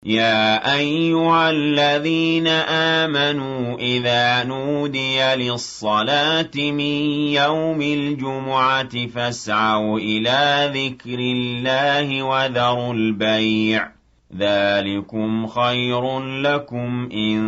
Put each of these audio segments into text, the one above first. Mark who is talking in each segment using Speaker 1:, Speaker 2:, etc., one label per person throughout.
Speaker 1: يا أيها الذين آمنوا إذا نودي للصلاة من يوم الجمعة فاسعوا إلى ذكر الله وذروا البيع ذلكم خير لكم إن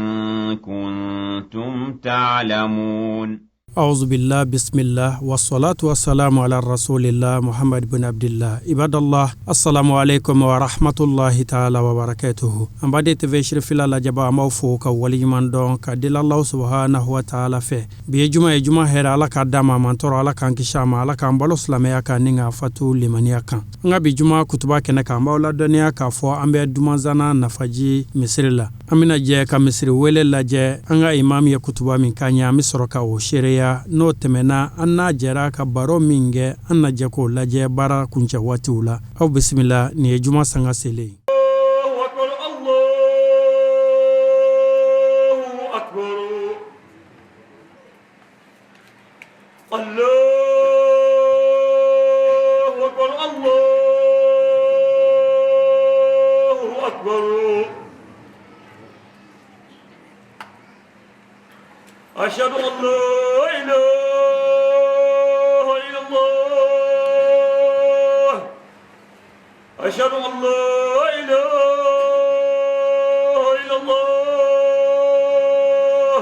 Speaker 1: كنتم تعلمون.
Speaker 2: أعوذ بالله، بسم الله والصلاة والسلام على رسول الله محمد بن عبد الله. عباد الله، السلام عليكم ورحمة الله تعالى وبركاته. An b'a TV Sirifila lajɛba, an b'aw fo ka waleɲuman dɔn ka deli Allahu subhanahu wa ta'ala fɛ. Bi ye juma ye, juma hɛrɛ Ala k'a d'an ma, a man tɔɔrɔ Ala k'an kisi a ma, Ala k'an balo silamɛya kan ni k'an fatu limaniya kan. An ka bi juma kutuba kɛnɛ kan, an b'aw ladɔnniya k'a fɔ an bɛ Dumanzana Nafaji misiri la. An bɛna jɛ ka misiri wele lajɛ. An ka imam ye kutuba min k'an ye, an bɛ sɔrɔ ka o seereya. N'o tɛmɛna, an n'a jɛra ka baro min kɛ, an na jɛ k'o lajɛ baara kuncɛ waatiw la. Aw bisimila, nin ye juma sanga selen ye.
Speaker 3: أشهد أن لا إله إلا الله، أشهد أن لا إله إلا الله،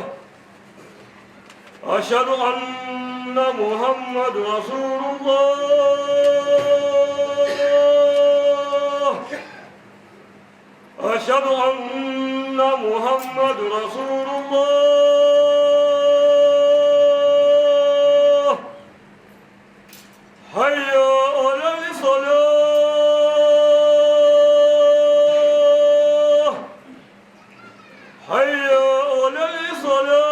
Speaker 3: أشهد أن محمد رسول الله، أشهد أن محمد رسول الله. حي على الصلاة، حي على الصلاة،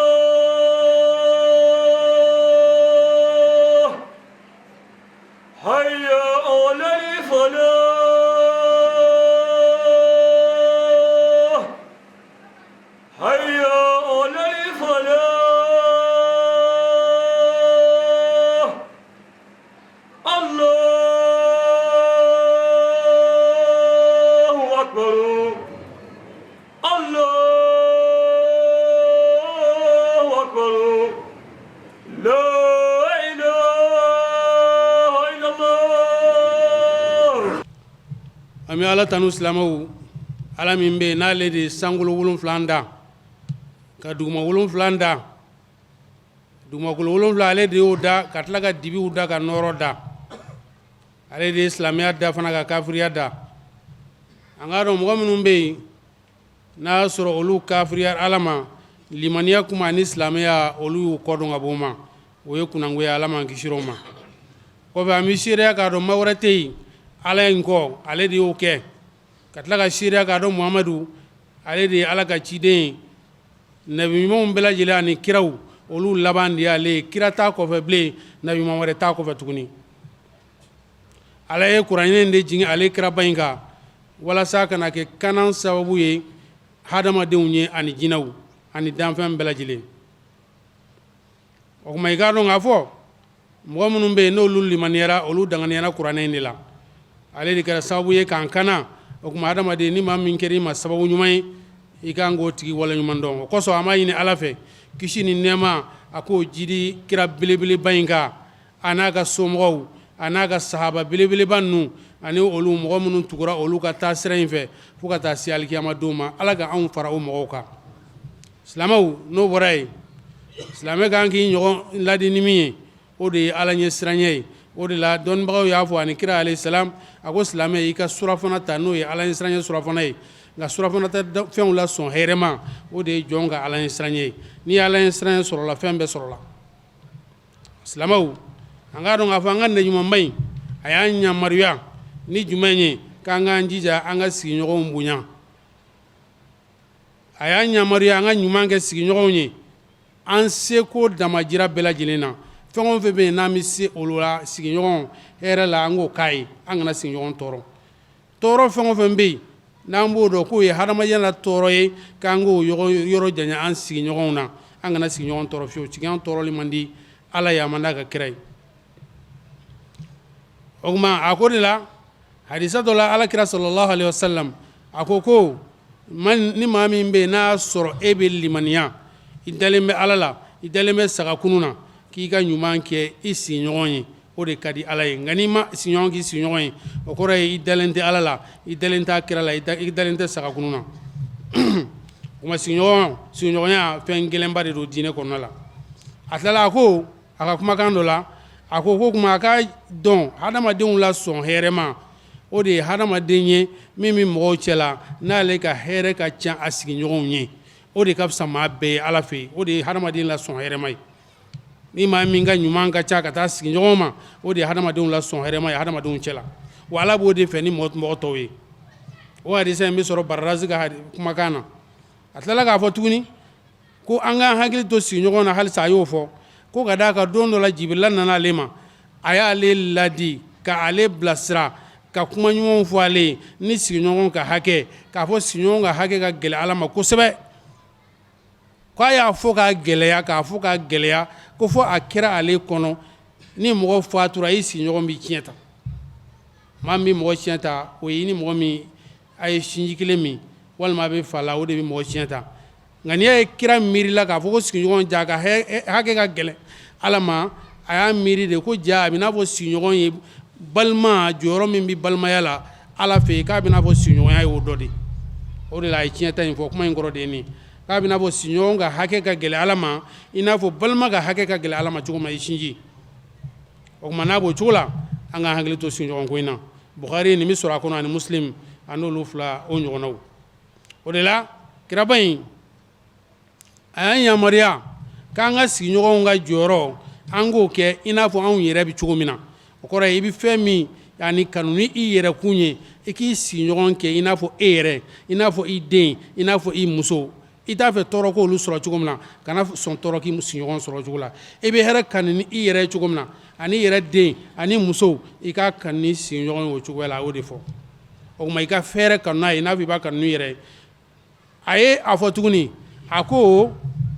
Speaker 3: حي على الفلاح، حي على الفلاح. الله أكبر، الله أكبر، لا إله إلا الله.
Speaker 4: An bɛ Ala tanu, silamɛw. Ala min bɛ yen, n'ale de ye sankolo 7 dan ka duguma 7 dan, dugumakolo 7, ale de y'o da, ka tila ka dibiw da, ka nɔɔrɔ da. Ale de ye silamɛya da fana, ka kafiriya da. An k'a dɔn, mɔgɔ minnu bɛ yen n'a y'a sɔrɔ olu kafiriya Ala ma, limaniya kuma ani silamɛya, olu y'u kɔ dɔn ka bɔ o ma, o ye kunnangoya. Ala m'an kisi o ma. Kɔfɛ, an bɛ seereya k'a dɔn ma wɛrɛ tɛ yen Ala in kɔ, ale de y'o kɛ, ka tila ka seereya k'a dɔn Muhamadu, ale de ye Ala ka ciden ye. Nabi ɲumanw bɛɛ lajɛlen ani kiraw, olu laban de y'ale ye. Kira t'a kɔfɛ bilen, nabi ɲuman wɛrɛ t'a kɔfɛ tuguni. Ala ye kuranɛ in de jigin ale kiraba in kan walasa ka na kɛ kanan sababu ye hadamadenw ye ani jinɛw ani danfɛn bɛɛ lajɛlen. O tuma, i k'a dɔn k'a fɔ mɔgɔ minnu bɛ yen, n'olu limaniyara, olu danganiyara kuranɛ in de la. Ale de kɛra sababu ye k'an kana. O tuma, hadamaden, ni maa min kɛra i ma sababu ɲuman ye, i kan k'o tigi waleɲuman dɔn. O kosɔn, an b'a ɲini Ala fɛ, kisi ni nɛɛma, a k'o jidi kira belebeleba in kan, a n'a ka somɔgɔw, a n'a ka sahaba belebeleba ninnu, ani olu mɔgɔ minnu tugura olu ka taa sira in fɛ fo ka taa se alikiyama don ma. Ala ka anw fara o mɔgɔw kan. Silamɛw, n'o bɔra yen, silamɛ kan k'i ɲɔgɔn ladi ni min ye, o de ye Ala ɲɛ siranɲɛ ye. O de la, dɔnnibagaw y'a fɔ, ani kira alayhi salam, a ko silamɛ, i ka surafana ta, n'o ye Ala ɲɛ siranɲɛ surafana ye. Nka surafana tɛ fɛnw la sɔn hɛrɛma, o de ye jɔn ka Ala ɲɛ siranɲɛ ye. N'i ye Ala ɲɛ siranɲɛ sɔrɔla, fɛn bɛɛ sɔrɔla. Silamɛw, an k'a dɔn k'a fɔ an ka nabiɲumanba in, a y'an yamaruya ni jumɛn ye? K'an k'an jija an ka sigiɲɔgɔnw bonya. A y'an yamaruya an ka ɲuman kɛ sigiɲɔgɔnw ye an seko damajira bɛɛ lajɛlen na. Fɛn o fɛn bɛ yen n'an bɛ se olu la, sigiɲɔgɔn hɛrɛ la, an k'o k'a ye. An kana sigiɲɔgɔn tɔɔrɔ. Tɔɔrɔ fɛn o fɛn bɛ yen n'an b'o dɔn k'o ye hadamadenya la tɔɔrɔ ye, k'an k'o yɔrɔ janya an sigiɲɔgɔnw na. An kana sigiɲɔgɔn tɔɔrɔ fiyewu. Sigiɲɔgɔn tɔɔrɔli man di Ala ye, a man d'a ka kira ye. O tuma, a ko de la, hadisa dɔ la, Ala kira sallallahu alaihi wasallam, a ko ko Ni maa min bɛ yen n'a y'a sɔrɔ e bɛ limaniya, i dalen bɛ Ala la, i dalen bɛ sa ka kunun na, k'i ka ɲuman kɛ i sigiɲɔgɔn ye, o de ka di Ala ye. Nka n'i ma sigiɲɔgɔn k'i sigiɲɔgɔn ye, o kɔrɔ ye i dalen tɛ Ala la, i dalen t'a kira la, i dalen tɛ sa ka kunun na. O tuma sigiɲɔgɔnya fɛn gɛlɛnba de don diinɛ kɔnɔna la. A tilala a ko a ka kumakan dɔ la, a ko k'o tuma a ka dɔn hadamadenw la sɔn hɛrɛma, o de ye hadamaden ye min bɛ mɔgɔw cɛ la, n'ale ka hɛrɛ ka ca a sigiɲɔgɔnw ye, o de ka fisa maa bɛɛ ye Ala fɛ yen. O de ye hadamaden la sɔn hɛrɛma ye. Ni maa min ka ɲuman ka ca ka taa sigiɲɔgɔn ma, o de ye hadamadenw la sɔn hɛrɛma ye hadamadenw cɛ la, wa Ala b'o de fɛ ni mɔgɔ tɔw ye. O hadisa in bɛ sɔrɔ Bararasi ka kumakan na. A tilala k'a fɔ tuguni ko an k'an hakili to sigiɲɔgɔn na halisa. A y'o fɔ ko ka d'a kan don dɔ la Jibirila nana ale ma, a y'ale ladi ka ale bilasira ka kuma ɲumanw fɔ ale ye ni sigiɲɔgɔn ka hakɛ, k'a fɔ sigiɲɔgɔn ka hakɛ ka gɛlɛn Ala ma kosɛbɛ. K'a y'a fɔ k'a gɛlɛya, k'a fɔ k'a gɛlɛya, ko fɔ a kɛra ale kɔnɔ ni mɔgɔ fatura i sigiɲɔgɔn b'i tiɲɛ ta. Maa min bɛ mɔgɔ tiɲɛ ta, o ye i ni mɔgɔ min a ye sinji kelen min walima a bɛ fa la, o de bɛ mɔgɔ tiɲɛ ta. Nka n'i y'a ye kira miirila k'a fɔ ko sigiɲɔgɔn ja ka hakɛ ka gɛlɛn Ala ma, a y'a miiri de ko ja a bɛ n'a fɔ sigiɲɔgɔn ye balima jɔyɔrɔ min bɛ balimaya la Ala fɛ yen, k'a bɛ n'a fɔ sigiɲɔgɔnya ye o dɔ de. O de la a ye tiɲɛ ta in fɔ. Kuma in kɔrɔ de ye nin, k'a bɛ n'a fɔ sigiɲɔgɔn ka hakɛ ka gɛlɛn Ala ma i n'a fɔ balima ka hakɛ ka gɛlɛn Ala ma cogo min i sinji. O tuma n'a b'o cogo la, an k'an hakili to sigiɲɔgɔn ko in na. Bukhari nin bɛ sɔrɔ a kɔnɔ ani Muslim, a n'olu fila o ɲɔgɔnnaw. O de la kiraba in a y'an yamaruya k'an ka sigiɲɔgɔnw ka jɔyɔrɔ an k'o kɛ i n'a fɔ anw yɛrɛ bɛ cogo min na. O kɔrɔ ye i bɛ fɛn min yani kanu ni i yɛrɛkun ye, i k'i sigiɲɔgɔn kɛ i n'a fɔ e yɛrɛ, i n'a fɔ i den, i n'a fɔ i muso. I t'a fɛ tɔɔrɔ k'olu sɔrɔ cogo min na, kana sɔn tɔɔrɔ k'i sigiɲɔgɔn sɔrɔ cogo la. I bɛ hɛrɛ kanu ni i yɛrɛ ye cogo min na, ani i yɛrɛ den ani muso, i k'a kanu ni sigiɲɔgɔn ye o cogoya la. A y'o de fɔ. O tuma i ka hɛrɛ kanu n'a ye i n'a fɔ i b'a kanu n'i yɛrɛ ye. A ye a fɔ tuguni, a ko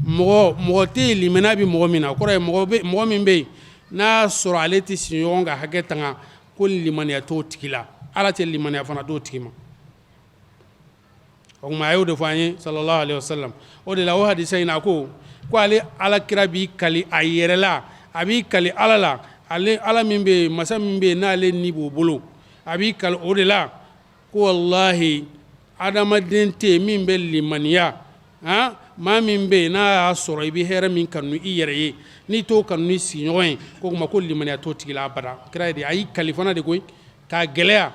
Speaker 4: mɔgɔ mɔgɔ tɛ yen limaniya bɛ mɔgɔ min na, o kɔrɔ ye mɔgɔ min bɛ yen n'a y'a sɔrɔ ale tɛ sigiɲɔgɔn ka hakɛ tanga, ko limaniya t'o tigi la, Ala tɛ limaniya fana d'o tigi ma. O tuma a y'o de fɔ an ye sallallahu alaihi wasallam. O de la o hadisa in na, a ko ko ale Ala kira b'i kali a yɛrɛ la, a b'i kali Ala la, ale Ala min bɛ yen, masa min bɛ yen n'ale ni b'o bolo, a b'i kali o de la ko walahi adamaden tɛ yen min bɛ limaniya, han, maa min bɛ yen n'a y'a sɔrɔ i bɛ hɛrɛ min kanu i yɛrɛ ye, n'i t'o kanu ni sigiɲɔgɔn ye, k'o tuma ko limaniya t'o tigi la abada. Kira de a y'i kali fana de koyi k'a gɛlɛya,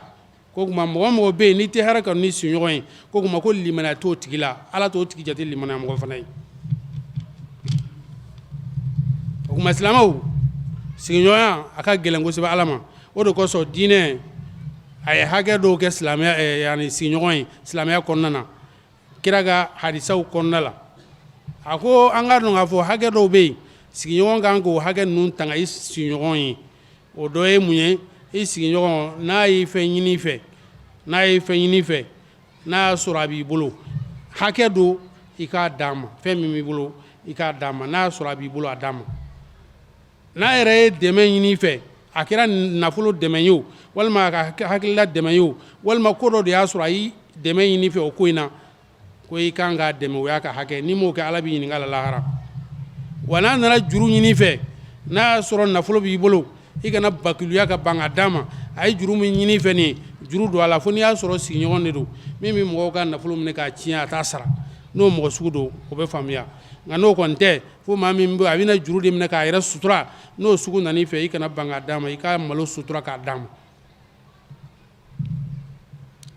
Speaker 4: k'o tuma mɔgɔ mɔgɔ bɛ yen n'i tɛ hɛrɛ kanu ni sigiɲɔgɔn ye, k'o tuma ko limaniya t'o tigi la, Ala t'o tigi jate limaniya mɔgɔ fana ye. O tuma silamɛw, sigiɲɔgɔnya a ka gɛlɛn kosɛbɛ Ala ma. O de kosɔn diinɛ a ye hakɛ dɔw kɛ silamɛya yani sigiɲɔgɔn ye silamɛya kɔnɔna na. Kira ka hadisaw kɔnɔna la, a ko an k'a dɔn k'a fɔ hakɛ dɔw bɛ yen, sigiɲɔgɔn kan k'o hakɛ ninnu tanga i sigiɲɔgɔn ye. O dɔ ye mun ye? I sigiɲɔgɔn n'a ye fɛn ɲini i fɛ, n'a ye fɛn ɲini i fɛ, n'a y'a sɔrɔ a b'i bolo, hakɛ don i k'a d'a ma. Fɛn min b'i bolo i k'a d'a ma, n'a y'a sɔrɔ a b'i bolo a d'a ma. N'a yɛrɛ ye dɛmɛ ɲini i fɛ, a kɛra nafolo dɛmɛ ye o, walima a ka hakilila dɛmɛ ye o, walima ko dɔ de y'a sɔrɔ a y'i dɛmɛ ɲini i fɛ o ko in na, ko i kan k'a dɛmɛ, o y'a ka hakɛ. N'i m'o kɛ, Ala b'i ɲininka a la lahara. Wa n'a nana juru ɲini i fɛ, n'a y'a sɔrɔ nafolo b'i bolo, i kana bakiluya ka ban ka d'a ma. A ye juru min ɲini i fɛ nin ye, juru don a la, fo n'i y'a sɔrɔ sigiɲɔgɔn de don min bɛ mɔgɔw ka nafolo minɛ k'a tiɲɛ, a t'a sara. N'o mɔgɔ sugu don, o bɛ faamuya. Nka n'o kɔni tɛ, fo maa min bɛ a bɛna juru de minɛ k'a yɛrɛ sutura, n'o sugu nana i fɛ, i kana ban k'a d'a ma, i ka malo sutura k'a d'a ma.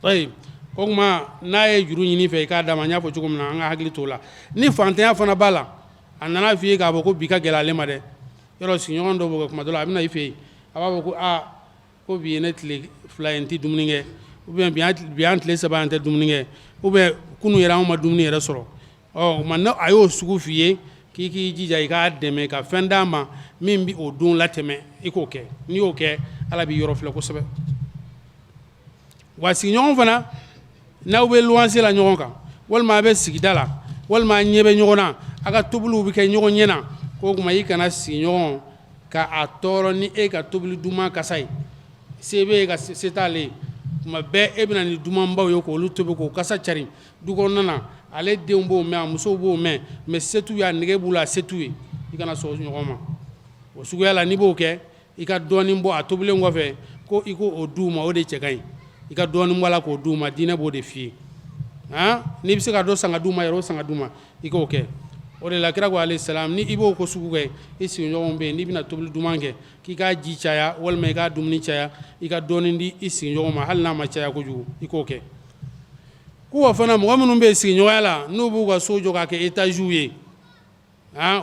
Speaker 4: Ayi, o tuma n'a ye juru ɲini i fɛ, i k'a d'a ma. N y'a fɔ cogo min na, an ka hakili t'o la. Ni fantanya fana b'a la, a nana f'i ye k'a fɔ ko bi ka gɛlɛn ale ma dɛ, yɔrɔ sigiɲɔgɔn dɔw b'o kɛ kuma dɔ la, a bɛ na i fɛ yen, a b'a fɔ ko aa ko bi ye ne tile 2 ye n tɛ dumuni kɛ, ou bien bi y'an tile 3 an tɛ dumuni kɛ, ou bien kunun yɛrɛ anw ma dumuni yɛrɛ sɔrɔ. Ɔ o tuma a y'o sugu f'i ye k'i k'i jija i k'a dɛmɛ ka fɛn d'a ma min bɛ o don latɛmɛ, i k'o kɛ. N'i y'o kɛ, Ala b'i yɔrɔ filɛ kosɛbɛ. Wa sigiɲɔgɔn fana, n'aw bɛ luwanse la ɲɔgɔn kan, walima a bɛ sigida la, walima a ɲɛ bɛ ɲɔgɔn na, a ka tobiliw bɛ kɛ ɲɔgɔn ɲɛ na, k'o tuma i kana sigiɲɔgɔn ka a tɔɔrɔ ni e ka tobili duman kasa ye. Se bɛ ye ka se t'ale ye. Tuma bɛɛ e bɛna ni dumanbaw ye k'olu tobi k'o kasa cari du kɔnɔna na, ale denw b'o mɛn, a musow b'o mɛn, mais se t'u ye, a nege b'u la, a se t'u ye. I kana sɔn o ɲɔgɔn ma. O suguya la, n'i b'o kɛ, i ka dɔɔnin bɔ a tobilen kɔfɛ ko i k'o d'u ma, o de cɛ ka ɲi. I ka dɔɔnin bɔ a la k'o d'u ma, diinɛ b'o de f'i ye. Han, n'i bɛ se ka dɔ san ka d'u ma yɛrɛ, o san ka d'u ma, i k'o kɛ. O de la kira ko alayhi salam, ni i b'o ko sugu kɛ, i sigiɲɔgɔnw bɛ yen, n'i bɛna tobili duman kɛ, k'i k'a ji caya walima i k'a dumuni caya, i ka dɔɔnin di i sigiɲɔgɔn ma, hali n'a ma caya kojugu, i k'o kɛ. Ko wa fana, mɔgɔ minnu bɛ sigiɲɔgɔnya la, n'u b'u ka so jɔ k'a kɛ étagew ye,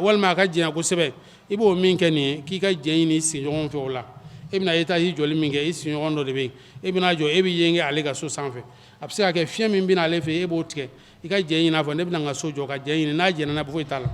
Speaker 4: walima a ka janya kosɛbɛ, i b'o min kɛ nin ye, k'i ka jɛn ɲini i sigiɲɔgɔn fɛ o la. E bɛna étage jɔli min kɛ, i sigiɲɔgɔn dɔ de bɛ yen, e bɛna jɔ, e bɛ yen kɛ ale ka so sanfɛ. A bɛ se ka kɛ fiɲɛ min bɛna ale fɛ, e b'o tigɛ. I ka jɛn ɲini a fɛ, ne bɛna n ka so jɔ, ka jɛn ɲini. N'a jɛnna n'a foyi t'a la.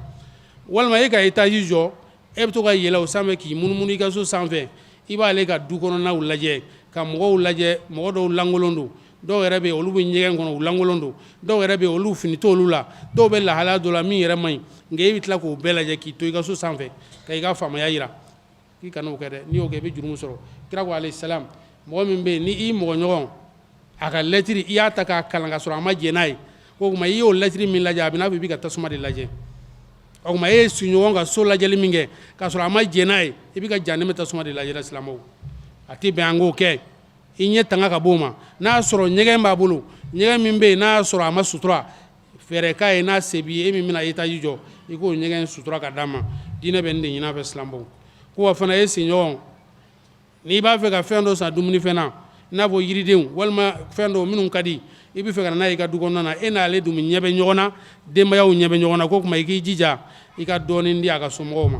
Speaker 4: Walima e ka étage jɔ, e bɛ to ka yɛlɛ o sanfɛ k'i munumunu i ka so sanfɛ, i b'ale ka du kɔnɔnaw lajɛ, ka mɔgɔw lajɛ. Mɔgɔ dɔw lankolon don, dɔw yɛrɛ bɛ yen, olu bɛ ɲɛgɛn kɔnɔ, u lankolon don, dɔw yɛrɛ bɛ yen, olu fini t'olu la, dɔw bɛ lahalaya dɔ la min yɛrɛ man ɲi. Nka e bɛ tila k'o bɛɛ lajɛ k'i to i ka so sanfɛ ka i ka faamaya jira. K'i kana o kɛ dɛ, n'i y'o kɛ, i bɛ jurumu sɔrɔ. Kira ko alayhi salam, mɔgɔ min bɛ yen ni i mɔgɔ ɲɔgɔn a ka lɛtiri, i y'a ta k'a kalan ka sɔrɔ a ma jɛn n'a ye, o tuma i y'o lɛtiri min lajɛ, a bɛ n'a fɔ i bɛ ka tasuma de lajɛ. O tuma e ye sigiɲɔgɔn ka so lajɛli min kɛ k'a sɔrɔ a ma jɛn n'a ye, i bɛ ka jahanama tasuma de lajɛ. Silamɛw, a tɛ bɛn an k'o kɛ. I ɲɛ tanga ka b'o ma. N'a y'a sɔrɔ ɲɛgɛn b'a bolo, ɲɛgɛn min bɛ yen, n'a y'a sɔrɔ a ma sutura, fɛɛrɛ k'a ye. N'a se b'i ye, e min bɛna étage jɔ, i k'o ɲɛgɛn sutura ka d'a ma. Diinɛ bɛ nin de ɲini a fɛ, silamɛw. Ko wa fana, e sigiɲɔgɔn, n'i b'a fɛ ka fɛn dɔ san dumunifɛn na, i n'a fɔ yiridenw walima fɛn dɔw minnu ka di, i bɛ fɛ ka na n'a ye i ka du kɔnɔna na, e n'ale dun ɲɛ bɛ ɲɔgɔn na, denbayaw ɲɛ bɛ ɲɔgɔn na, k'o tuma i k'i jija i ka dɔɔnin di a ka somɔgɔw ma.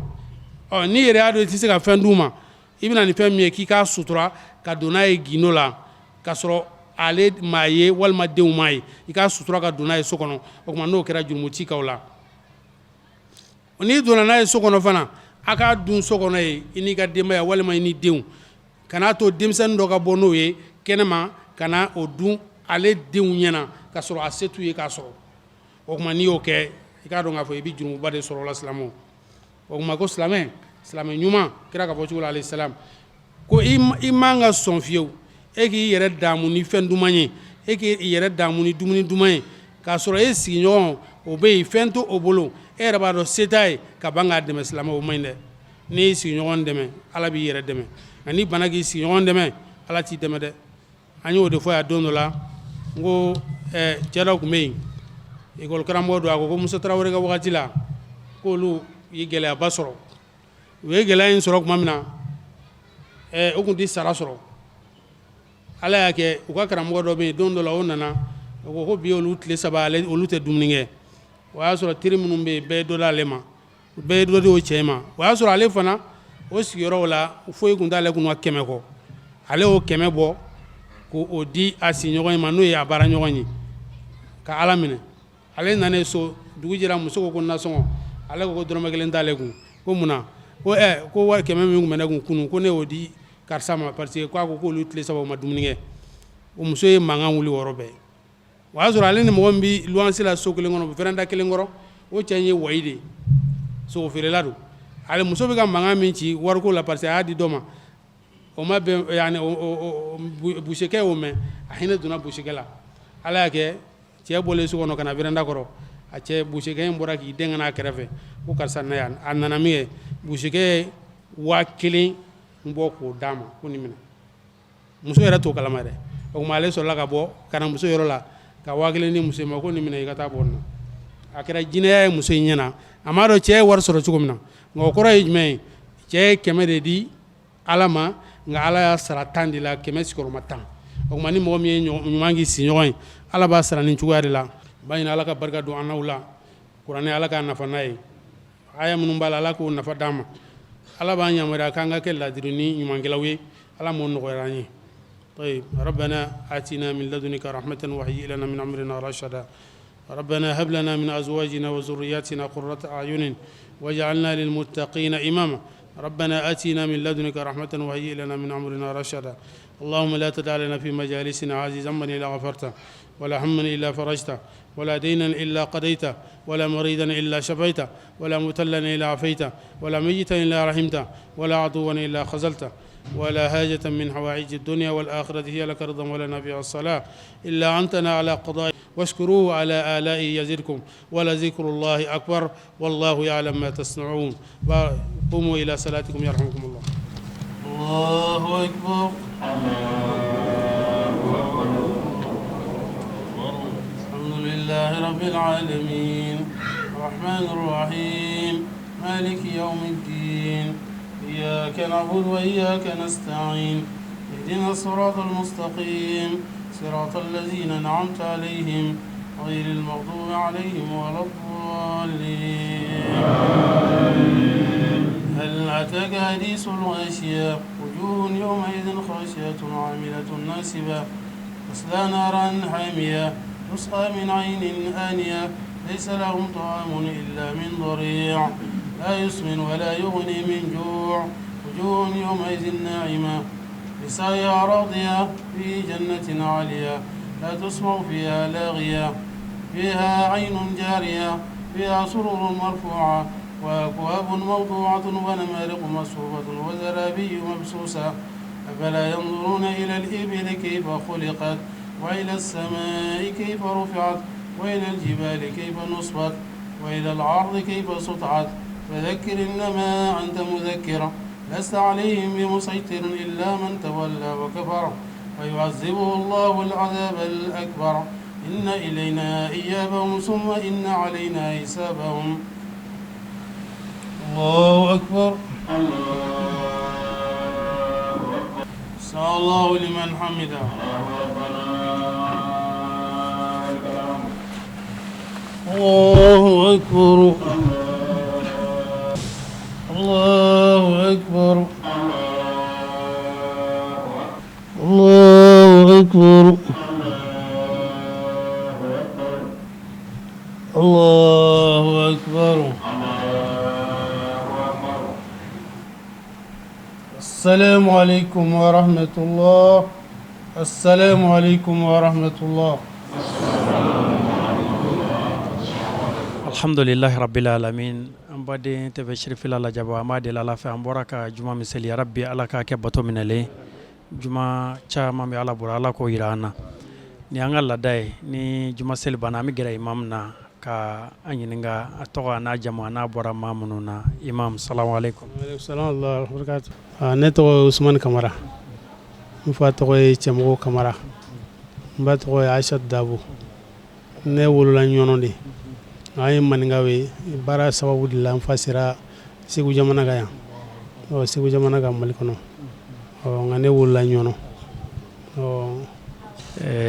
Speaker 4: Ɔ, n'i yɛrɛ y'a dɔn i tɛ se ka fɛn d'u ma, i bɛna ni fɛn min ye, k'i k'a sutura ka don n'a ye gindo la k'a sɔrɔ ale m'a ye walima denw m'a ye, i k'a sutura ka don n'a ye so kɔnɔ. O tuma n'o kɛra, jurumu t'i kan o la. N'i donna n'a ye so kɔnɔ fana, a k'a dun so kɔnɔ yen, i n'i ka denbaya walima i ni denw. Kan'a to denmisɛnnin dɔ ka bɔ n'o ye kɛnɛma ka na o dun ale denw ɲɛna k'a sɔrɔ a se t'u ye k'a sɔrɔ. O tuma n'i y'o kɛ, i k'a dɔn k'a fɔ i bɛ jurumuba de sɔrɔ o la, silamɛw. O tuma ko silamɛ, silamɛ ɲuman, kira ka fɔ cogo la alayhi salam, ko i man ka sɔn fiyewu e k'i yɛrɛ daamu ni fɛn duman ye, e k'i yɛrɛ daamu ni dumuni duman ye, k'a sɔrɔ e sigiɲɔgɔn o bɛ yen, fɛn to o bolo, e yɛrɛ b'a dɔn se t'a ye, ka ban k'a dɛmɛ. Silamɛ, o man ɲi dɛ. N'i y'i sigiɲɔgɔn dɛmɛ, Ala b'i yɛrɛ dɛmɛ, nka n'i banna k'i sigiɲɔgɔn dɛmɛ, Ala t'i dɛmɛ dɛ. An y'o de fɔ yan don dɔ la, n ko cɛ dɔ tun bɛ yen, école karamɔgɔ don. A ko ko Musa Tarawele ka wagati la, k'olu ye gɛlɛyaba sɔrɔ. U ye gɛlɛya in sɔrɔ tuma min na, u tun tɛ sara sɔrɔ. Ala y'a kɛ, u ka karamɔgɔ dɔ bɛ yen, don dɔ la o nana, o ko ko bi olu tile 3, ale olu tɛ dumuni kɛ. O y'a sɔrɔ teri minnu bɛ yen, bɛɛ ye dɔ d'ale ma, bɛɛ ye dɔ di o cɛ ma. O y'a sɔrɔ ale fana o sigiyɔrɔ la, foyi tun t'ale kun 100 kɔ. Ale y'o 100 bɔ k'o di a sigiɲɔgɔn in ma, n'o ye a baara ɲɔgɔn ye, ka Ala minɛ. Ale nanen so, dugu jɛra, muso ko ko nasɔngɔ. Ale ko ko dɔrɔmɛ kelen t'ale kun. Ko munna? Ko ko wari 100 min tun bɛ ne kun kunun, ko ne y'o di karisa ma, parce que k'a ko k'olu tile 3 u ma dumuni kɛ. O muso ye mankan wuli o yɔrɔ bɛɛ. O y'a sɔrɔ ale ni mɔgɔ min bɛ luwanse la so kelen kɔnɔ, véranda kelen kɔrɔ, o cɛ in ye wayi de ye, sogo feerela don. Ale muso bɛ ka mankan min ci wariko la, parce que a y'a di dɔ ma, o ma bɛn, yani busekɛ y'o mɛn, a hinɛ donna busekɛ la. Ala y'a kɛ, cɛ bɔlen so kɔnɔ ka na véranda kɔrɔ, a cɛ busekɛ in bɔra k'i den ka n'a kɛrɛfɛ ko karisa na yan. A nana min kɛ, busekɛ ye 1000 bɔ k'o d'a ma ko nin minɛ. Muso yɛrɛ t'o kalama dɛ. O tuma ale sɔrɔla ka bɔ ka na muso yɔrɔ la ka 1000 di muso ma ko nin minɛ, i ka taa bɔ nin na. A kɛra jinɛya ye muso in ɲɛna, a m'a dɔn cɛ ye wari sɔrɔ cogo min na. Nka o kɔrɔ ye jumɛn ye? Cɛ ye 100 de di Ala ma, nka Ala y'a sara 10 de la, 100 sigiyɔrɔma 10. O tuma ni mɔgɔ min ye ɲuman k'i sigiɲɔgɔn ye, Ala b'a sara nin cogoya de la. N b'a ɲini Ala ka barika don an n'aw la. Kuranɛ, Ala k'a nafa n'a ye. Aya minnu b'a la, Ala k'o nafa d'an ma. Ala b'an yamaruya k'an ka kɛ ladiri ni ɲumankɛlaw ye, Ala m'o nɔgɔya an ye. طيب، ربنا آتنا من لدنك رحمة وهيئ لنا من أمرنا رشدا. ربنا هب لنا من أزواجنا وذرياتنا قرة أعين واجعلنا للمتقين إماما. ربنا آتنا من لدنك رحمة وهيئ لنا من أمرنا رشدا. اللهم لا تدع لنا في مجالسنا هذه ذنبا إلا غفرته، ولا هما إلا فرجته، ولا دينا إلا قضيته، ولا مريضا إلا شفيته، ولا مبتلا إلا عافيته، ولا ميتا إلا رحمته، ولا عدوا إلا خذلته. ولا حاجة من حوائج الدنيا والآخرة هي لك رضا ولنا فيها الصلاة إلا أعنتنا على قضاء واشكروه على آلائه يزدكم ولذكر الله أكبر والله يعلم ما تصنعون قوموا إلى صلاتكم يرحمكم الله الله أكبر الحمد لله رب العالمين الرحمن الرحيم مالك يوم الدين إياك نعبد وإياك نستعين اهدنا الصراط المستقيم صراط الذين أنعمت عليهم غير المغضوب عليهم ولا الضالين هل أتاك حديث الغاشية وجوه يومئذ خاشعة عاملة ناصبة تصلى نارا حامية تسقى من عين آنية ليس لهم طعام إلا من ضريع لا يسمن ولا يغني من جوع وجوه يومئذ ناعمة لسعيها راضية في جنة عالية لا تسمع فيها لاغية فيها عين جارية فيها سرر مرفوعة وأكواب موضوعة ونمارق مصفوفة وزرابي مبثوثة أفلا ينظرون إلى الإبل كيف خلقت وإلى السماء كيف رفعت وإلى الجبال كيف نصبت وإلى الأرض كيف سطحت فذكر إنما أنت مذكر لست عليهم بمسيطر إلا من تولى وكفر فيعذبه الله العذاب الأكبر إن إلينا إيابهم ثم إن علينا حسابهم الله أكبر سمع الله لمن حمده الله أكبر الله أكبر الله أكبر الله أكبر السلام عليكم ورحمة الله السلام عليكم ورحمة الله
Speaker 2: Alhamdulilahi rabbil alamin an baden TV Sirifila lajɛbaa an b'a deli Ala fɛ an bɔra ka juma min seli yarabi Ala k'a kɛ bato minɛlen juma caman bɛ Ala bolo Ala k'o jira an na ni an ka laada ye ni juma seli banna an bɛ gɛrɛ imam na ka a ɲininka a tɔgɔ a n'a jamu a n'a bɔra maa minnu na imam salamu aleykum
Speaker 4: ne tɔgɔ ye Usumani Kamara n fa tɔgɔ ye Cɛmɔgɔ Kamara n ba tɔgɔ ye Ayisatu Dabo ne wolola Ɲɔnɔ de an ye maninkaw ye baara sababu de la n fa sera Segu jamana kan yan Segu jamana kan Mali kɔnɔ nka ne wolola Ɲɔnɔ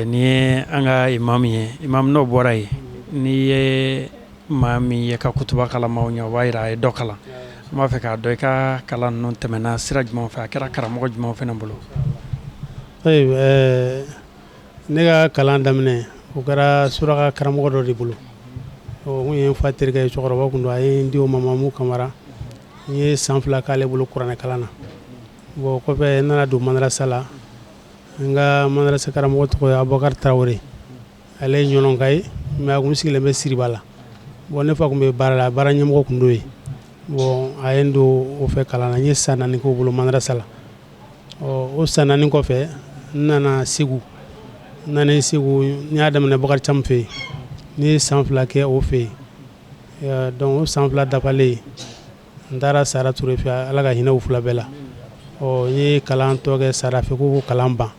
Speaker 2: Nin ye an ka imam ye imam n'o bɔra yen n'i ye maa min ye ka kutuba kalan maaw ɲɛ o b'a jira a ye dɔ kalan an b'a fɛ k'a dɔn i ka kalan ninnu tɛmɛna sira jumɛn fɛ a kɛra karamɔgɔ jumɛn fana bolo
Speaker 4: ne ka kalan daminɛ o kɛra suraka karamɔgɔ dɔ de bolo o kun ye n fa terikɛ ye cɛkɔrɔba kun don a ye n di o ma Mamu Kamara n ye san 2 k'ale bolo kuranɛ kalan na bon o kɔfɛ n nana don madarasa la n ka madarasa karamɔgɔ tɔgɔ ye Abubakari Tarawele ale ye Ɲɔnɔka ye mais a kun sigilen bɛ Siriba la bon ne fa kun bɛ baara la baara ɲɛmɔgɔ kun don yen bon a ye n don o fɛ kalan na n ye san 4 k'o bolo madarasa la ɔ o san 4 kɔfɛ n nana Segu n nanen Segu n y'a daminɛ Bakari Camu fɛ yen n ye san 2 kɛ o fɛ yen donc o san 2 dafalen n taara Sara Ture fɛ Ala ka hinɛ u fila bɛɛ la ɔ n ye kalan tɔ kɛ Sara fɛ ko kalan ban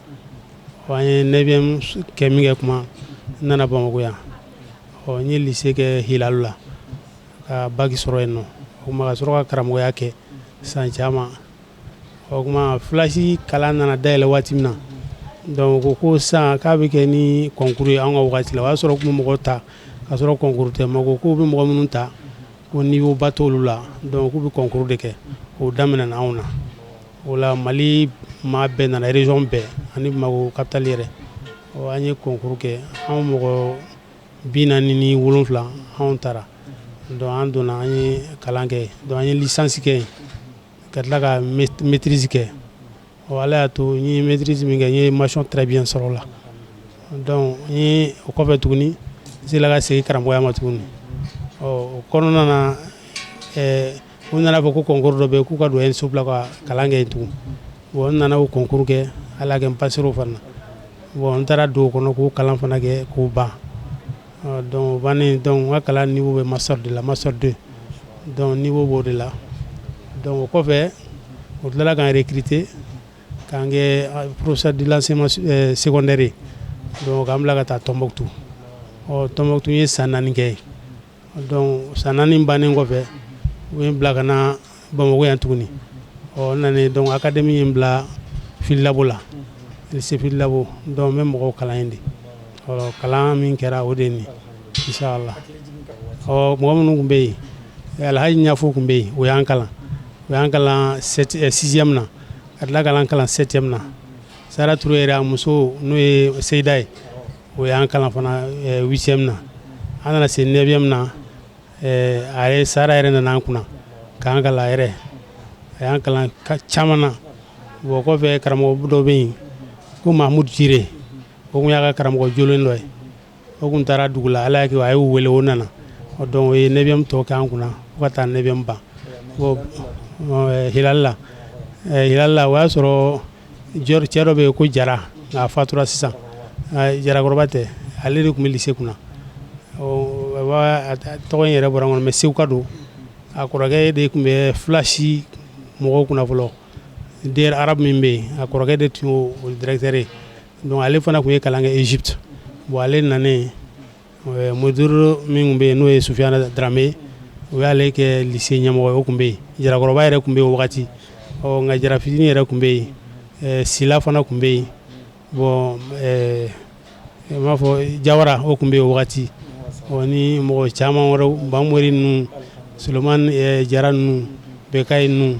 Speaker 4: ɔ an ye neuvième kɛ min kɛ kuma n nana Bamakɔ yan ɔ n ye lycée kɛ Hilalu la ka bac sɔrɔ yen nɔ o kuma ka sɔrɔ ka karamɔgɔya kɛ san caman o kuma flash kalan nana dayɛlɛ waati min na donc ko ko sisan k'a bɛ kɛ ni concours ye an ka waati la o y'a sɔrɔ tun bɛ mɔgɔ ta ka sɔrɔ concours tɛ mais ko k'u bɛ mɔgɔ minnu ta ko niveau ba t'olu la donc k'u bɛ concours de kɛ o daminɛna anw na o la Mali maa bɛɛ nana région bɛɛ ani Bamakɔ capitale yɛrɛ ɔ an ye concours kɛ anw mɔgɔ 47 anw taara donc an donna an ye kalan kɛ donc an ye licence kɛ yen ka tila ka maîtrise kɛ ɔ Ala y'a to n ye maîtrise min kɛ n ye mention très bien sɔrɔ o la donc n ye o kɔfɛ tuguni n seginna ka segin karamɔgɔya ma tuguni ɔ o kɔnɔna na u nana fɔ ko concours dɔ bɛ yen k'u ka don ENSOP la ka kalan kɛ yen tugun Bon, n nana o concours kɛ, Ala kɛ n passer o fana na. Bon, n taara don o kɔnɔ k'o kalan fana kɛ k'o ban. Donc o bannen, donc n ka kalan niveau bɛ master de la, master 2, donc niveau b'o de la. Donc o kɔfɛ, o tilala k'an recruter k'an kɛ professeur de l'enseignement secondaire ye. Donc k'an bila ka taa Tombouctou. Ɔ, Tombouctou, n ye san 4 kɛ yen. Donc san 4 bannen kɔfɛ, u ye n bila ka na Bamakɔ yan tuguni. Ɔ, n nanen, donc académie ye n bila Fily-Dabo la, lycée Fily-Dabo. Donc n bɛ mɔgɔw kalan yen de. Ɔ, kalan min kɛra, o de ye nin, inchallah. Ɔ, mɔgɔ minnu tun bɛ yen, Alhaji Ɲafo tun bɛ yen, o y'an kalan, o y'an kalan sixième na, ka tila k'an kalan septième na. Sara Ture yɛrɛ, a muso n'o ye Seyida ye, o y'an kalan fana huitième na. An nana se neuvième na, a ye Sara yɛrɛ nana an kunna k'an kalan yɛrɛ, a y'an kalan caman na. Bon, o kɔfɛ, karamɔgɔ dɔ bɛ yen ko Mahamudu Jire, o tun y'a ka karamɔgɔ jolen dɔ ye. O tun taara dugu la, Ala y'a kɛ a y'u wele, o nana. Donc o ye neuvième tɔ kɛ an kunna fo ka taa neuvième ban. Bon, Hilali la, Hilali la, o y'a sɔrɔ cɛ dɔ bɛ yen ko Jara, nka a fatura sisan. Jarakɔrɔba tɛ, ale de tun bɛ lycée kunna. Tɔgɔ in yɛrɛ bɔra n kɔnɔ, mais Seguka don. A kɔrɔkɛ de tun bɛ Flash mɔgɔw kunna fɔlɔ, DR arabe min bɛ yen, a kɔrɔkɛ de tun y'o directeur ye. Donc ale fana tun ye kalan kɛ Égypte. Bon, ale nanen, mudir min tun bɛ yen, n'o ye Sufiana Darame, o y'ale kɛ lycée ɲɛmɔgɔ ye. O tun bɛ yen, Jarakɔrɔba yɛrɛ tun bɛ yen o wagati. Ɔ, nka Jara fitinin yɛrɛ tun bɛ yen, Sila fana tun bɛ yen. Bon, n b'a fɔ Jawara, o tun bɛ yen o wagati. Ɔ, ni mɔgɔ caman wɛrɛw, Bamori ninnu, Solomani Jara ninnu, Bekayi ninnu,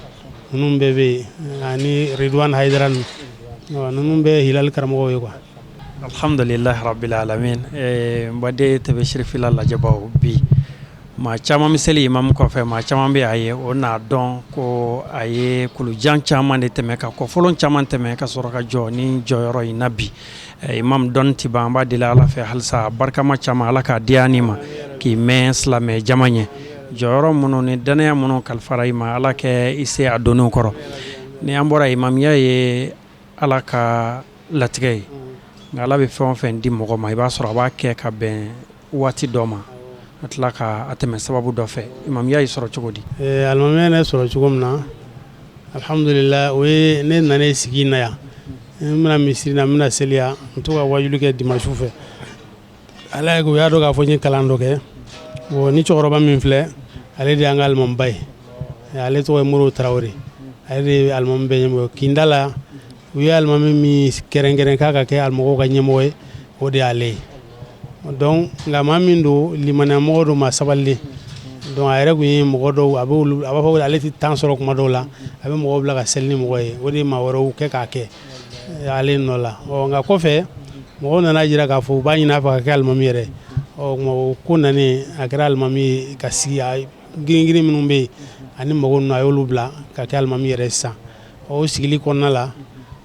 Speaker 4: ninnu bɛɛ bɛ yen, ani Ridwan Hayidara ninnu. Ninnu bɛɛ Hilali karamɔgɔw ye quoi.
Speaker 2: Alhamdulilahi rabbil alamin. N baden TV Sirifila lajɛbaw, bi maa caman bɛ seli imamu kɔfɛ, maa caman bɛ a ye, o n'a dɔn ko a ye kulujan caman de tɛmɛ, ka kɔfɔlɔn caman tɛmɛ, ka sɔrɔ ka jɔ ni jɔyɔrɔ in na bi. Imam, dɔnni ti ban. An b'a deli Ala fɛ halisa, barikama caman, Ala k'a diya ni ma k'i mɛn silamɛ jama ɲɛ. Jɔyɔrɔ minnu ni dannaya minnu kalifara i ma, Ala kɛ i se a doniw kɔrɔ. Ni an bɔra, imamiya ye Ala ka latigɛ ye, nka Ala bɛ fɛn o fɛn di mɔgɔ ma, i b'a sɔrɔ a b'a kɛ ka bɛn waati dɔ ma, a tila ka a tɛmɛ sababu dɔ fɛ. Imamiya y'i sɔrɔ cogo di?
Speaker 4: Alimamiya ne sɔrɔ cogo min na, alhamdulillah, o ye ne nana sigi na yan, n bɛna misiri na, n bɛna seli yan, n to ka wajuli kɛ dimanche fɛ. Ala ye, u y'a dɔn k'a fɔ n ye kalan dɔ kɛ. Bon, ni cɛkɔrɔba min filɛ, ale de y'an ka alimamiba ye, ale tɔgɔ ye Modibo Tarawele, ale de ye alimami bɛɛ ɲɛmɔgɔ ye kinda la. U ye alimami min kɛrɛnkɛrɛn k'a ka kɛ alimɔgɔw ka ɲɛmɔgɔ ye, o de y'ale ye. Donc nka maa min don, limaniyamɔgɔ don, maa sabalilen. Donc a yɛrɛ tun ye mɔgɔ dɔw, a bɛ olu, a b'a fɔ ale tɛ temps sɔrɔ kuma dɔw la, a bɛ mɔgɔw bila ka seli ni mɔgɔ ye, o de ye maa wɛrɛw kɛ k'a kɛ ale nɔ la. Ɔ, nka kɔfɛ, mɔgɔw nana jira k'a fɔ u b'a ɲini a fɛ ka kɛ alimami yɛrɛ. Ɔ, o ko nanen, a kɛra alimami ye ka sigi. A girin-girin minnu bɛ yen ani mɔgɔw ninnu, a y'olu bila ka kɛ alimami yɛrɛ sisan. Ɔ, o sigili kɔnɔna la,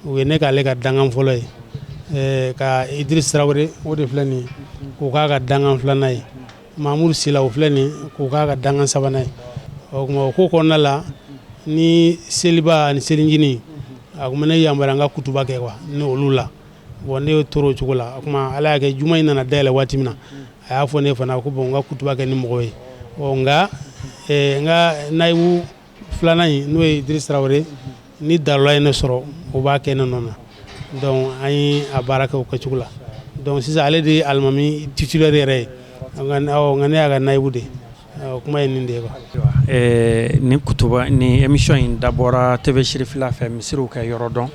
Speaker 4: o ye ne k'ale ka dangan fɔlɔ ye, ka Idriss Tarawele, o de filɛ nin ye, k'o k'a ka dangan filanan ye, Mamudu Sila, o filɛ nin ye, k'o k'a ka dangan sabanan ye. O tuma, o ko kɔnɔna la, ni seliba ani selincinin, a tun bɛ ne yamaruya n ka kutuba kɛ quoi ni olu la. Bon, ne tora o cogo la. O tuma, Ala y'a kɛ, juma in nana dayɛlɛ waati min na, a y'a fɔ ne fana ko bon, n ka kutuba kɛ ni mɔgɔw ye. Ɔ, nka n ka nayibu filanan in, n'o ye Idriss Tarawele, ni darula ye ne sɔrɔ, o b'a kɛ ne nɔ na. Donc an ye a baara kɛ o kɛcogo la. Donc sisan, ale de ye alimami titulaire yɛrɛ ye, nka ne y'a ka nayibu de ye. O kuma ye nin de ye quoi.
Speaker 2: Ni kutuba ni émission in dabɔra TV Sirifila fɛ, misiriw ka yɔrɔ dɔn.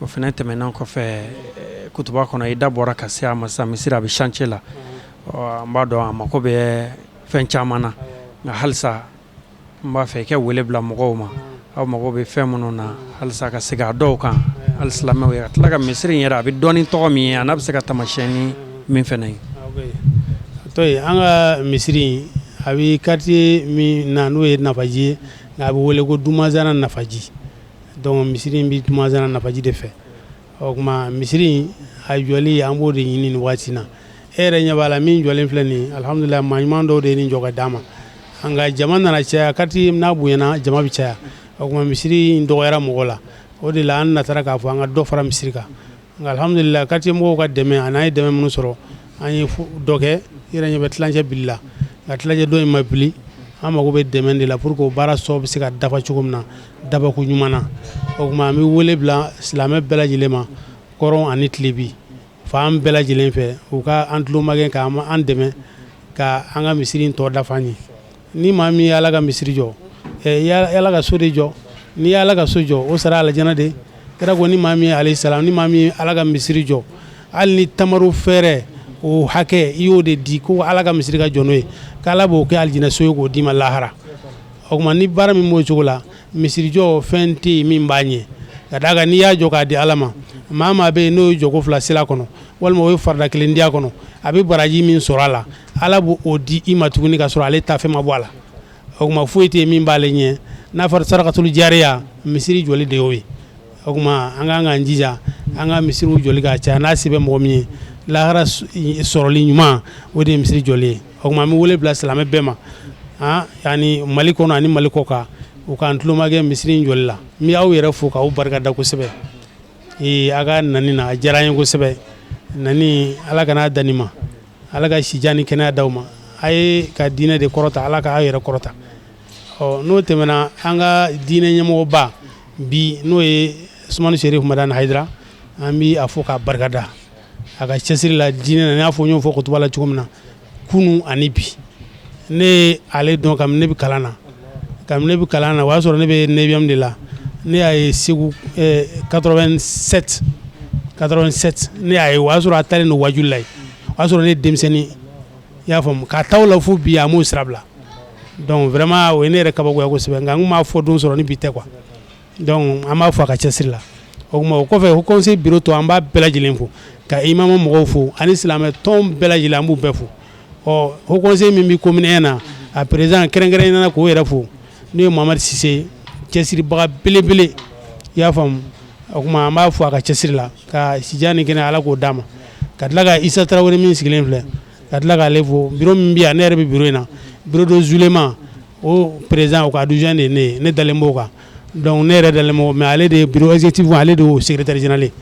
Speaker 2: O fana tɛmɛnen kɔfɛ, kutuba kɔnɔ, i da bɔra ka se a ma sisan, misiri a bɛ chantier la. An b'a dɔn a mako bɛ fɛn caman na, nka halisa n b'a fɛ i ka wele bila mɔgɔw ma, aw mago bɛ fɛn minnu na halisa, ka segin a dɔw kan hali silamɛw ye, ka tila ka misiri in yɛrɛ, a bɛ dɔn ni tɔgɔ min ye, a n'a bɛ se ka taamasiyɛn ni min fana ye.
Speaker 4: To yen, an ka misiri in, a bɛ quartier min na, n'o ye Nafaji ye, nka a bɛ wele ko Dumazana Nafaji. Donc misiri in bɛ Dumazana Nafaji de fɛ. O tuma, misiri in a jɔli, an b'o de ɲini nin waati na. E yɛrɛ ɲɛ b'a la, min jɔlen filɛ nin ye, alhamdulilah, maa ɲuman dɔw de ye nin jɔ ka d'an ma. Nka jama nana caya, quartier n'a bonyana, jama bɛ caya. O tuma, misiri in dɔgɔyara mɔgɔ la. O de la an natara k'a fɔ an ka dɔ fara misiri kan. Nka alhamdulillah, quartier mɔgɔw ka dɛmɛ ani an ye dɛmɛ minnu sɔrɔ, an ye dɔ kɛ. I yɛrɛ ɲɛ bɛ tilancɛ bili la, nka tilancɛ dɔ in ma bili. An mago bɛ dɛmɛ de la pour que o baara sɔ bɛ se ka dafa cogo min na dabako ɲuman na. O tuma an bɛ wele bila silamɛ bɛɛ lajɛlen ma, kɔrɔn ani tilebi fan bɛɛ lajɛlen fɛ, u ka an tulomagɛn ka an dɛmɛ ka an ka misiri in tɔ dafa an ye. Ni maa min ye Ala ka misiri jɔ, i ye Ala ka so de jɔ. N'i ye Ala ka so jɔ, o sara alijana de. Kira ko ni maa min ye, alayhi salam, ni maa min ye Ala ka misiri jɔ, hali ni tamaro fɛrɛ o hakɛ i y'o de di ko Ala ka misiri ka jɔ n'o ye, k'Ala b'o kɛ alijinɛ so ye k'o d'i ma lahara. O tuma ni baara min b'o cogo la, misirijɔ fɛn tɛ yen min b'a ɲɛ, ka d'a kan n'i y'a jɔ k'a di Ala ma, maa maa bɛ yen n'o ye jɔko fila seli a kɔnɔ walima o ye farida kelen di a kɔnɔ, a bɛ baraji min sɔrɔ a la, Ala b'o di i ma tuguni ka sɔrɔ ale ta fɛn ma bɔ a la. O tuma foyi tɛ yen min b'ale ɲɛ n'a fɔra sarakatul jariya, misiri jɔli de y'o ye. O tuma an ka kan k'an jija an ka misiriw jɔli ka caya. N'a se bɛ mɔgɔ min ye, lahara sɔrɔli ɲuman, o de ye misiri jɔli ye. O tuma an bɛ wele bila silamɛ bɛɛ ma, yani Mali kɔnɔ ani Mali kɔ kan, u k'an tulomagɛn misiri in jɔli la. N bɛ aw yɛrɛ fo k'aw barika da kosɛbɛ a ka nani na, a diyara an ye kosɛbɛ. Nani Ala kana dan nin ma, Ala ka sijan ni kɛnɛya d'aw ma. A ye ka diinɛ de kɔrɔta, Ala ka aw yɛrɛ kɔrɔta. Ɔ n'o tɛmɛna, an ka diinɛ ɲɛmɔgɔba bi, n'o ye Sumani Serif Madani Hayidara, an bɛ a fo k'a barikada a ka cɛsiri la diinɛ na. N y'a fɔ, n y'o fɔ kutuba la cogo min na kunun ani bi, ne ye ale dɔn kabini ne bɛ kalan na. Kabini ne bɛ kalan na, o y'a sɔrɔ ne bɛ neuvième de la. Ne y'a ye Segu 87 87, ne y'a ye, o y'a sɔrɔ a taalen don wajuli la yen. O y'a sɔrɔ ne ye denmisɛnnin, i y'a faamu, k'a ta o la fo bi, a m'o sira bila. Donc vraiment, o ye ne yɛrɛ kabakoya kosɛbɛ, nka n kun m'a fɔ don sɔrɔ ni bi tɛ quoi. Donc an b'a fɔ a ka cɛsiri la. O tuma o kɔfɛ, haut conseil bureau tɔ, an b'a bɛɛ lajɛlen fo, ka imamu mɔgɔw fo ani silamɛ tɔn bɛɛ lajɛlen, an b'u bɛɛ fo. Ɔ haut conseil min bɛ commune 1 na, a président kɛrɛnkɛrɛnnenya na, k'o yɛrɛ fo, n'o ye Mamadu Sise, cɛsiribaga belebele, i y'a faamu. O tuma an b'a fo a ka cɛsiri la, ka sijan ni kɛnɛ Ala k'o d'a ma. Ka tila ka Isa Tarawele min sigilen filɛ, ka tila k'ale fo. Bureau min bɛ yan, ne yɛrɛ bɛ bureau in na, bureau de zulema, o président, o ka adjoint de ye ne ye, ne dalen b'o kan. Donc ne yɛrɛ dalen b'o, mais ale de ye bureau exécutif, ale de y'o secrétaire général ye.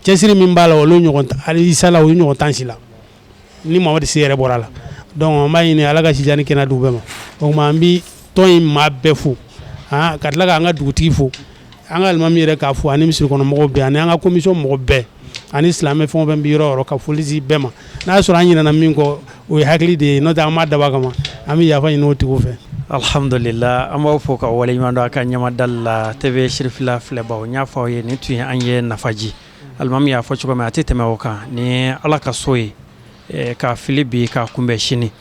Speaker 4: Cɛsiri min b'a la, olu ɲɔgɔn Isa la, o ɲɔgɔn tan si la ni Mamadu Sise yɛrɛ bɔra la. Donc an b'a ɲini Ala ka sijan ni kɛnɛya d'u bɛɛ ma. O tuma an bɛ tɔn in maa bɛɛ fo, ka tila k'an ka dugutigi fo, an ka alimami yɛrɛ k'a fo, ani misiri kɔnɔ mɔgɔw bɛɛ, ani an ka commission mɔgɔ bɛɛ, ani silamɛ fɛn o fɛn bɛ yɔrɔ o yɔrɔ, ka foli di bɛɛ ma. N'a y'a sɔrɔ an ɲinɛna min kɔ, o ye hakili de ye, n'o tɛ an m'a dabɔ a kama, an bɛ yafa ɲini o tigiw fɛ.
Speaker 2: Alhamdulillah, an b'aw fo ka waleɲuman dɔn a ka ɲɛmadali la. TV Sirifila filɛbaw, n y'a fɔ aw ye, nin tun ye an ye Nafaji. Alimami y'a fɔ cogo min, a tɛ tɛmɛ o kan. Ni Ala ka so ye ka fili bi ka kunbɛn sini.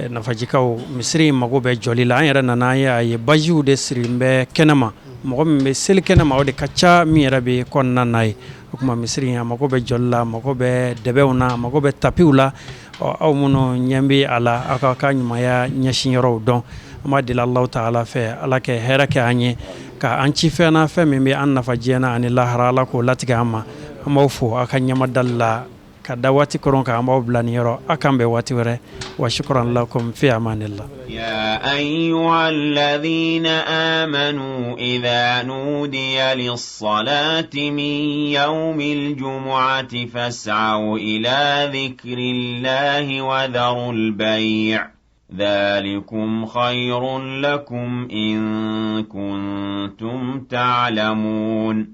Speaker 2: Nafajikaw, misiri in mago bɛ jɔli la. An yɛrɛ nana, an y'a ye basiw de siri bɛ kɛnɛma. Mɔgɔ min bɛ seli kɛnɛma, o de ka ca min yɛrɛ bɛ kɔnɔna na ye. O tuma misiri in a mago bɛ jɔli la, a mago bɛ dɛbɛnw na, a mago bɛ tapiw la. Ɔ aw minnu ɲɛ bɛ a la, aw ka ɲumanya ɲɛsin yɔrɔw dɔn. An b'a deli Alahu taala fɛ, Ala kɛ hɛrɛ kɛ an ye, ka an ci fɛn na, fɛn min bɛ an nafa diɲɛ na ani lahara, Ala k'o latigɛ an ma. An b'aw fo aw ka ɲɛmadali la ka da waati kɔrɔ kan. An b'aw bila nin yɔrɔ, aw k'an bɛn waati wɛrɛ. Wa shukran lakum fi amanillah.
Speaker 1: يا أيها الذين آمنوا إذا نودي للصلاة من يوم الجمعة فاسعوا إلى ذكر الله وذروا البيع ذلكم خير لكم إن كنتم تعلمون.